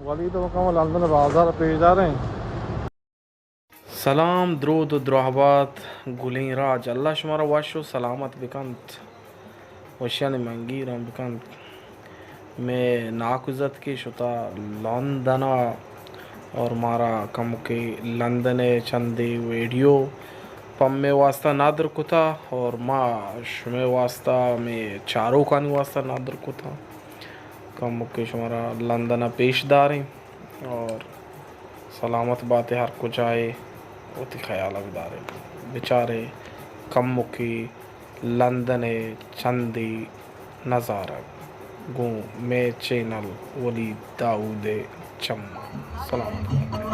ولید مکان لندن بازار پیش داریں۔ سلام، درود و دراہبات گلیں راج۔ اللہ شمارا وش و سلامت بکنت، وشیانی منگیراں بکنت۔ مئے ناکوزتکے شتا لندن ءَ اور مارا کمکے لندن ءِ چندے ویڈیو پہ مئے واسطہ نادر کتا اور ما شمئے واسطہ، مئے چاروکانی واسطہ نادر کتا۔ کمکے شمارا لندن ءَ پیش داریں اور سلامت باتے، ہر کجائے وتی خیال ءَ بدارے۔ بچارے کمکے لندن ءِ چندے نظارگ گوں مئے چینل ولید داؤد ءِ چماں۔ سلامت باتے۔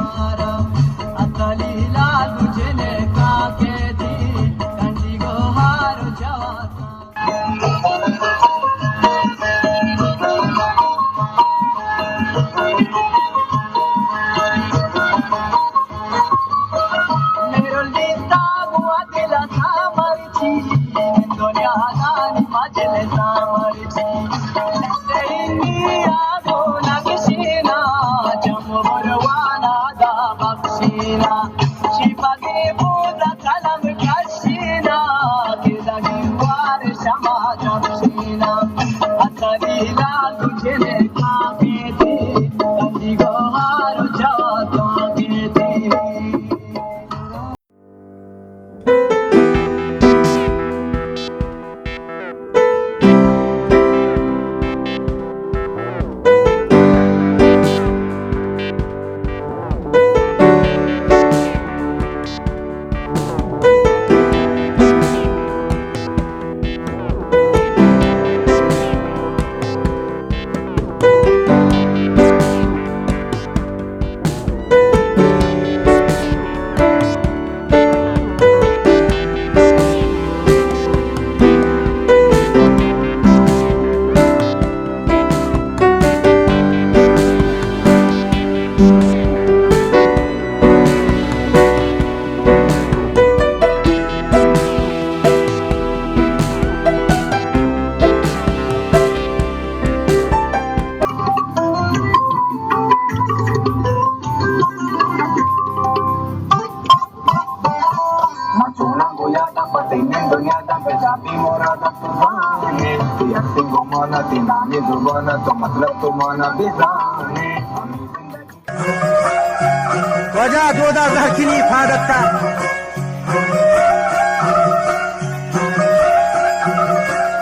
واجہ دودا زہرچنی پادتا۔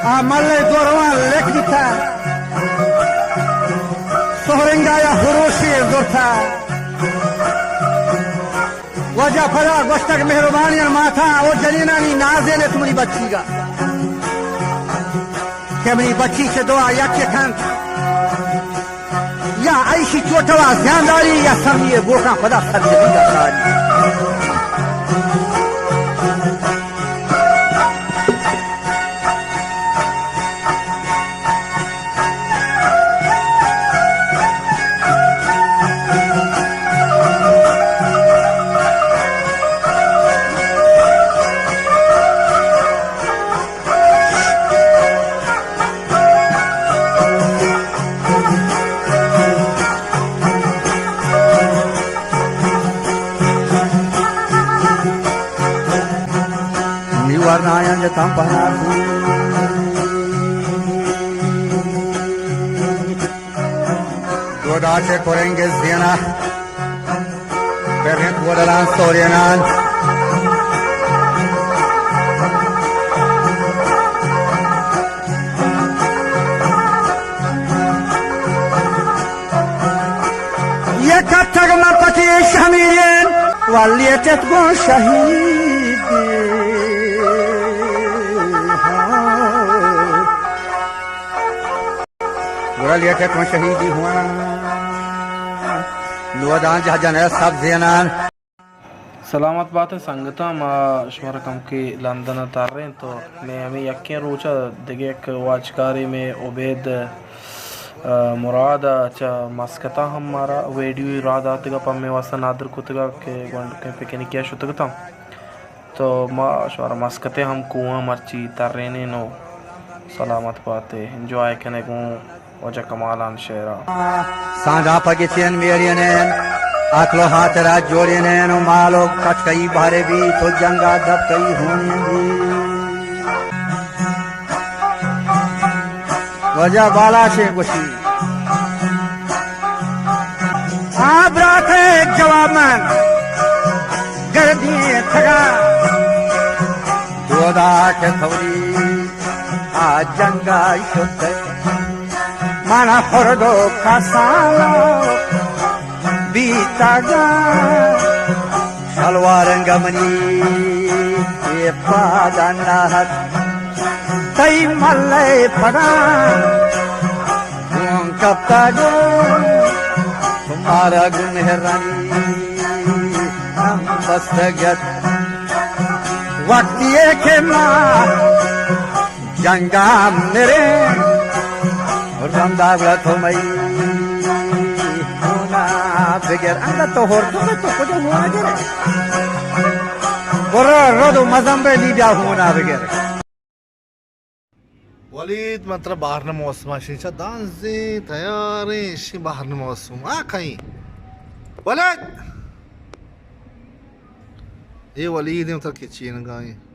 آ ملے دوروان لک بیتا۔ سہرنگا یا ہروشی زرتا۔ واجہ پدا گوشتگ، مہربانی ماتا او جنینانی نازینت منی بچیگا کہ منی بچی چہ دعا یک یک انت۔ یا ایشی چوٹوا زیانداری یا سمی بوکاں پدا سرجمیگا ساری۔ نی ورنایاں جتاں پہنا۔ دودا چہ کرنگ زینا، پرنت گودلان سورینان۔ یک کتگ من پتی شہمیرین، ولی اتت گوں شہید۔ گڑا لیٹ ءَ کن شہیدی ہواں۔ نوداں جہ جن ءَ سبزینان۔ سلامت بات ئے سنگتاں، ما شمارا کمکے لندن ءَ تریں تو مئے ہمے یکیں روچ ءَ دگہ یک واجکارے مئے عبید، آ، مراد ءَ چہ مسکت ءَ ہم مارا ویڈیو راہ داتگ ءَ پہ مئے واستہ نادر کتگ ءَ کہ گونڈکیں پکنکی ءَ شتگ اتاں۔ تو ما شمارا مسکت ءِ ہم کوہاں مرچی ترینیں۔ نو سلامت بات ئے، انجوائے کنے گوں واجہ کمالان شعرا۔ سانڈا پہ گچین میڑینین، عقل و خاطرا جوڑینین و مال و کٹکئی بہرے بی تو جنگا دپکئی ہونین بی۔ واجہ بالا شے گوشی۔ آ برات جواب من گردی تھگا۔ دودا کہ تھوری آ جنگا شتے۔ مانا خردو کسانو بیتگا۔ شلوارنگ منی اے پادا ناہت۔ تئی ملے پدا گون کپتگا۔ مارا گون مہرانی ہم بستگت۔ وقتی کہ ما جنگا مرے، رندا گڑا تو مئی ہونا بگر۔ انگا تو ہور تو تو کجا ہونا گرے؟ برو ردو مزمبے لی بیا ہونا بگر۔ ولید، من ترا بہرن موسم ءَ شنچا دانزیں تیاریں، شی بہرن موسم آ کئیں؟ ولید! اے ولید ایں، ترا کچینگا ایں۔